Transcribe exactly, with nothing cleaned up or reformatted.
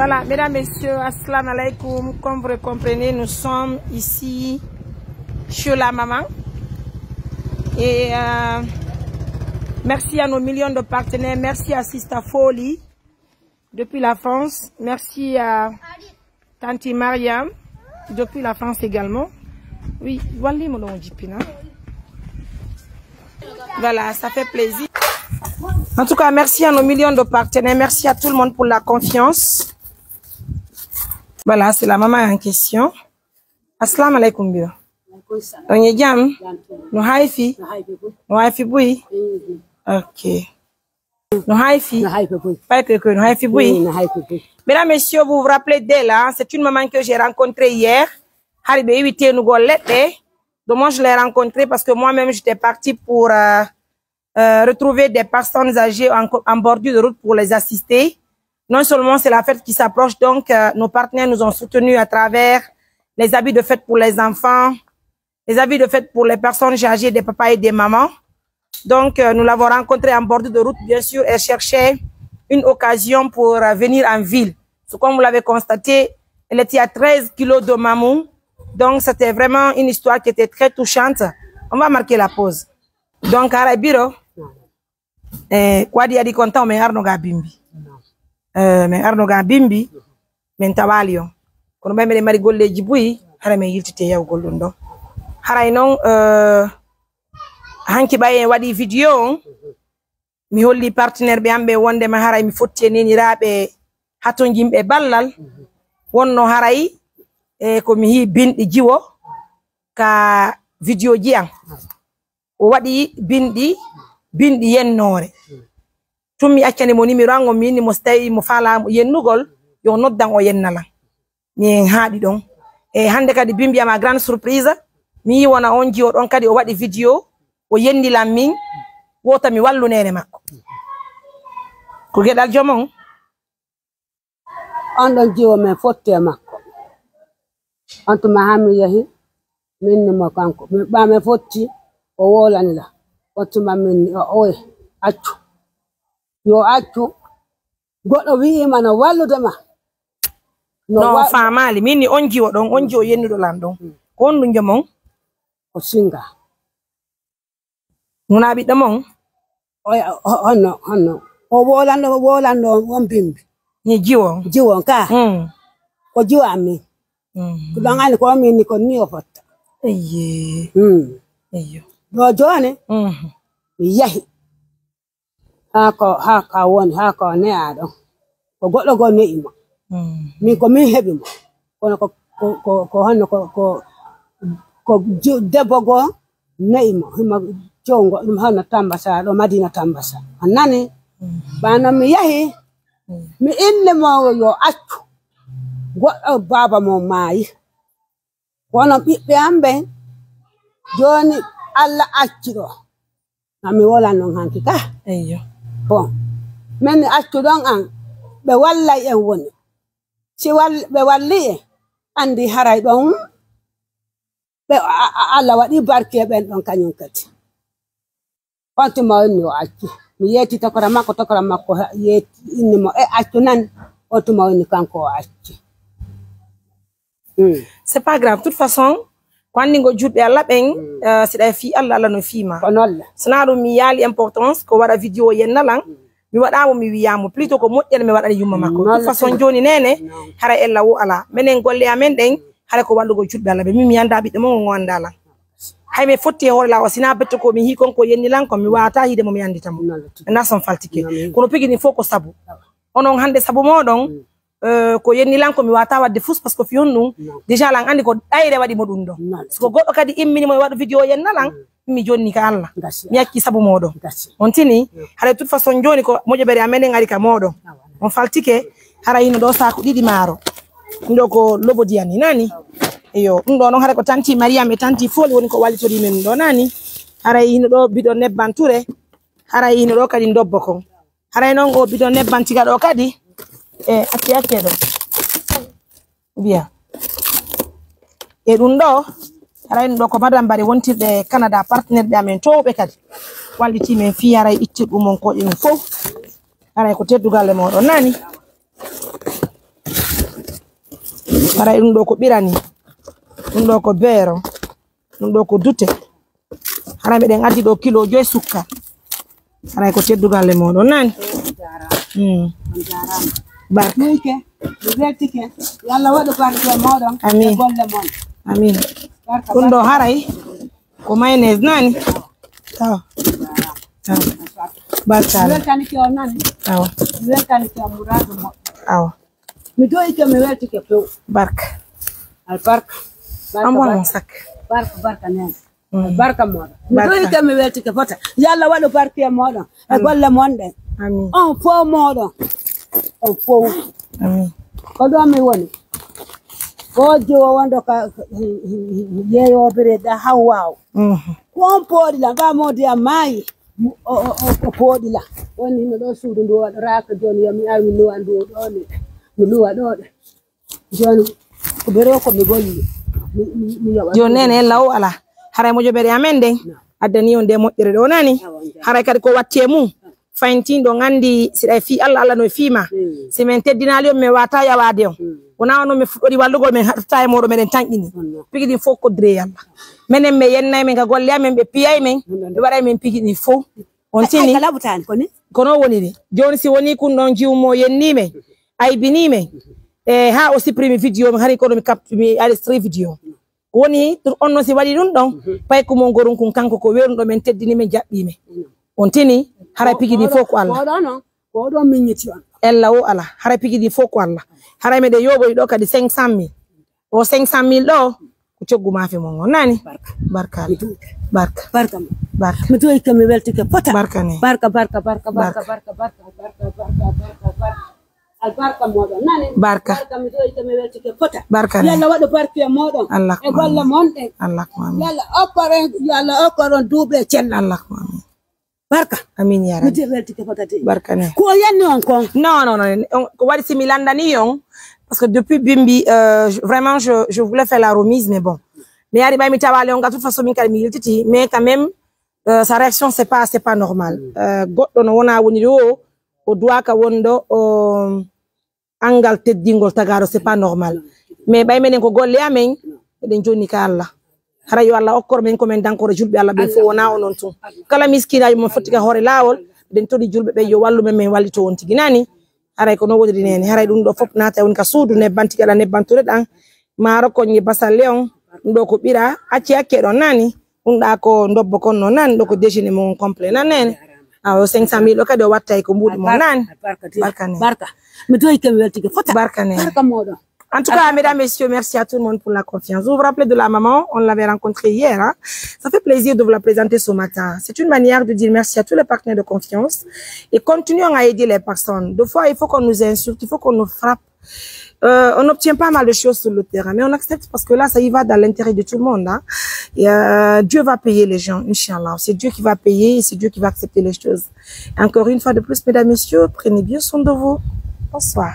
Voilà, mesdames, messieurs, assalamu alaikum. Comme vous le comprenez, nous sommes ici chez la maman. Et euh, merci à nos millions de partenaires. Merci à Sista Folly depuis la France. Merci à Tanti Mariam depuis la France également. Oui, wallimo ɗon o jippina. Voilà, ça fait plaisir. En tout cas, merci à nos millions de partenaires. Merci à tout le monde pour la confiance. Voilà, c'est la maman en question. Assalamu alaikum, biro. On ye jam? No haifi? No haifi buy? Ok. No haifi? No haifi buy. Pas que, que no haifi buy. Mm, no haifi buy. Mesdames, messieurs, vous vous rappelez d'elle, hein? C'est une maman que j'ai rencontrée hier. Hari ɓe iwi tenugol leɗɗe. Donc, moi, je l'ai rencontrée parce que moi-même, j'étais partie pour euh, euh, retrouver des personnes âgées en, en bordure de route pour les assister. Non seulement c'est la fête qui s'approche, donc euh, nos partenaires nous ont soutenus à travers les habits de fête pour les enfants, les habits de fête pour les personnes âgées, des papas et des mamans. Donc, euh, nous l'avons rencontrée en bordure de route, bien sûr, elle cherchait une occasion pour euh, venir en ville. C'est comme vous l'avez constaté, elle était à treize kilos de mammouth. Donc, c'était vraiment une histoire qui était très touchante. On va marquer la pause. Donc, haray biro, eh, ko waɗi adi kon taw, min arno ga bimbi. Eh, min arno ga bimbi, min tawali on. Kono ɓay meɗen mari golleji buy, hara min yiltite yawgol ɗum ɗo. Haray non, eh, hanki ɓay en waɗi vidéo on, mi holli partenaire ɓe am ɓe wondema haray mi fotti e neniraaɓe hatonjinɓe ballal. Wonno haray, eh, ko mi hii binɗi jiwo ka vidéo ji an. O waɗi binɗi, binɗi yennoore. Tun mi accani mo numéro an on, mi inni mo si tawi mo faalaa mo yennugol, yo noddan o yennalan. Min haaɗi ɗon. E hannde kadi bimbi am, à grande surprise, mi yii wona on jiwo ɗon kadi o waɗi vidéo, o yennilan min, wota mi wallu neene makko. Ko geɗal joom on. On ɗon jiwo men fotti e makko. On tuma haa mi yahi, min ni mo kanko. Min ɓaa men fotti, o woolanila. On tuma min ni, o oye, accu. Yo accu. Goɗɗo wi'ima no wallude ma. No No, wa- faamaali. Min ni on jiwo ɗon, on jiwo yennuɗo lan ɗon. Mm. Ko honɗun joom on? Ko singa. Nuna ɓiɗɗo mon? O, o, honno, honno. O woolanno, o woolanno on bimbi. Ni jiwo? Jiwo ka. Mm. Ko jiwo amin. Mm. Ko ɗon ani ko min ni ko ni o fotta. Eyye. Mm. Eyyo. Ɗo jooni, Mhm. mi yahi. Haa ko, haa ka woni, haa ko ne'aa ɗon. Ko goɗɗo goo ne'i mo. Mm. Min ko min heɓi mo. Kono ko, ko, ko, ko honno ko, ko, ko ju-, debbo goo ne'i mo. Himo jowngo ɗum hono Tambasa ɗo, Madina Tambasa. A nani? Mm. Bano mi yahi, Mm. mi inni mo yo accu. Goɗɗo baaba mo maayi. Kono ɓiɓɓe am ɓen, jooni Alla acci ɗo. Ma mi wolan non hanki ka. Eyyo. Bon. Men accu ɗon an, ɓe wallay en woni. Si wal-, ɓe walli en, andi haray ɗon, ɓe, a, a, Alla waɗi barke e ɓen ɗon kañum kadi. On tuma o inni o acci. Mi yeeti tokora makko, tokora makko ha-, yeeti inni mo e accu nan. On tuma o inni kanko o acci. Mm. C'est pas grave. Toute façon, ko anndi ngo juutɓe Alla ɓen, Mm. eh, si ɗa fii Alla, Alla no fii ma. Ko noon la. Sinaa ɗum mi yaali importance, ko waɗa vidéo yenna lan. Mm. Mi waɗaamo, mi wiyaamo. Plutôt ko moƴƴere mi waɗani yumma makko. Noon Toute la façon, tigi. Jooni neene, Noon. Hara ella wo alaa. Menen golle amen ɗen, Mm. hara ko wallugo juutɓe Alla ɓe. Min mi anndaa ɓiɗɗo mon, on anndaa lan. Hay mi fotti e hoore laawol, sinaa bette ko mi hii kon ko yenni lan kon, mi waawataa hiide mo, mi anndita mo. Noon la tigi. Maintenant, son faltike. Noon. Kono pigi ni fof ko sabu. Awa. Onon hannde sabu mooɗon, Mm. eh, ko yenni lan ko mi waawataa waɗde fus, parce que fii honɗum, Noon. Déjà lan anndi ko ɗayre waɗi mo ɗum ɗo. Noon. So ko goɗɗo kadi immini mo e waɗu vidéo yenna lan, Mm. mi jonni ka Alla. Gasi. Mi acci sabu mooɗon. Gasi. On tini, Mm. haray toute façon jooni ko moƴƴere amen en ari ka mooɗon. Awa. On faltike, haray hino ɗo saaku ɗiɗi maaro. Ɗum ɗo ko lobo diyani, nani? Awa. Eyo, ɗum ɗo noon haray ko tanti Mariam e tanti Foli woni ko wallitori men ɗo, nani? Haray hino ɗo bidon nebban ture, haray hino ɗo kadi ndobbo kon. Haray noon, oo bidon nebban tiga ɗoo kadi. E acce, acce ɗoo. Bien. E ɗum ɗoo, haray ɗum ɗoo ko Madame Bari wontirɓe Canada, partenaire ɓe amen toowɓe kadi. Wallitii men fii haray ittirɗum on koƴe ɗum fof. Haray ko teddugal e mooɗon nani. Haray ɗum ɗoo ko ɓirani. Ɗum ɗoo ko beero. Ɗum ɗoo ko dute. Haray miɗen addi ɗoo kilo joy sukkar. Haray ko teddugal e mooɗon nani. Mm. Barka. Muyke, mi weltike. Yo Allah waɗu barke e mooɗon. Amin. E golle mon. Amin. Barka, ɗum ɗoo barka. Haray ko mayonnaise nani. Awa. Awa. Barka. Mi weltanike on nani. Awa. Mi weltanike on muraadu moƴƴo. Awa. Mi doyike, mi weltike few. Barka. Albarka. Barka, amol barka. Mon sak. Barka, barka, nene. Mm. Barka moɗon. Mi barka. Doyike, mi weltike fota. Yo Allah waɗu barke e moɗon. E amin. Golle mon ɗen. Amin. On fow moɗon. On fow. Amin. Ko ɗon mi woni. Ko jiwo wonɗo ka yeeyobire da hawwaw. Mhm. Ko on pooɗi la, ba modi a maayi. O, o, o, o pooɗi la. Woni no ɗo suudu ndu waɗoraaka jooni, yo mi ar mi luwa ndu ɗo ni. Mi luwa ɗo ɗe. Jooni, ko bere ko mi golli. Mi, mi, mi yoɓa jooni suudu. Nene law ala. Haray mo jobere amen den. No. Addani on de moƴƴere ɗo nani. Awa, on jaaraama. Haray kadi ko watti e mum. Fayntin ɗon anndi si ɗay fii Allah, Allah no e fii ma. Mm. Si men teddinaali on, men wata yawaade on. Mm. Wona on no men fuɗɗori wallugol, men haɗata e mooɗon, meɗen tanƴini. Wonno. Pigi ɗin fof ko dire Allah. Menen men yennay men ka golle amen, ɓe piyay men, wonno. Ɓe waɗay men pigi ɗin fof. On ay, tini? Ay, kala butaani ko ni? Kono woniri. Jooni si woni kun ɗon jiwmo yenni men, aybini men. E haa o supprime vidéo men, hari kono mi cap-, mi enregistré vidéo. Woni, on non si waɗi ɗum ɗon, mhm, payku mon gorun kun kanko ko weeruɗo men, teddini men, jaɓɓi men. Mhm. On tini, haray pigi ɗin fof ko Allah. Ko ɗo non, ko ɗo miññiti on. Ella o ala, haray pigi ɗin fof ko Allah. Haray meɗen yoɓoyi ɗo kadi cinq cent mille. O cinq cent mille ɗo, ko coggu maafe mon on, nani? Barka. Barka Allah. Mi duuɓi. Barka. Barka mo. Barka. Mi duuɓi ke mi weltike fota. Barka ne. Barka, barka, barka, barka, barka, barka, barka, barka, barka, barka. Albarka moɗon nani. Barka. Barka, mi doyke, mi weltike fota. Barka ne. Yo Allah waɗu barke e moɗon. Allah ko amin. E golle mon ɗen. Allah ko amin. Yo Allah okkor en, yo Allah okkor on duuɓi e cellal. Allah ko amin. Barka. Amin ya Rabbi. Mi weltike fota de. Barka ne. Ko yenni on kon? Non, non, non. On, ko waɗi si mi landani on, parce que depuis bimbi, euh, je, vraiment, je, je voulais faire la remise, mais bon. Mi ari ɓay mi tawaali on, de toute façon, min kadi mi yiltiti, mais quand même, euh, sa réaction, c'est pas, c'est pas normal. Mm. Euh, goɗɗo no wona woni ɗo, o duwaka wonɗo, o, angal teddingol tagaaɗo, c'est pas normal. Mais ɓay menen ko golle amen, eɗen jonni ka Allah. Hara yo Allah okkor men ko men dankoro julɓe Allah ɓen fof, wona onon tun. Kala miskinaajo mon fotti ka hoore laawol, eɗen toɗi julɓe ɓen yo wallu men, men wallito on tigi nani. Haray ko non woniri nene. Haray ɗum ɗo fof naata woni ka suudu nebban tigi ala nebban ture ɗan. Maaro ko ñi basalle on, ɗum ɗo ko ɓira, acce acce ɗon nani. Ɗum ɗa ko ndobbo kon non nani, ɗo ko déjeuner mon complet nan nene. Awo cinq cent mille o kadi o wattay ko mbuuɗi mon nani. Barka de. Barka ne. Barka. Mi doyke mi weltike fota. Barka ne. Barka moɗon. En tout cas, mesdames, messieurs, merci à tout le monde pour la confiance. Vous vous rappelez de la maman, on l'avait rencontrée hier, hein. Ça fait plaisir de vous la présenter ce matin. C'est une manière de dire merci à tous les partenaires de confiance et continuons à aider les personnes. Des fois, il faut qu'on nous insulte, il faut qu'on nous frappe. Euh, on obtient pas mal de choses sur le terrain, mais on accepte parce que là, ça y va dans l'intérêt de tout le monde, hein. Et, euh, Dieu va payer les gens, Inch'Allah. C'est Dieu qui va payer et c'est Dieu qui va accepter les choses. Encore une fois de plus, mesdames, messieurs, prenez bien soin de vous. Bonsoir.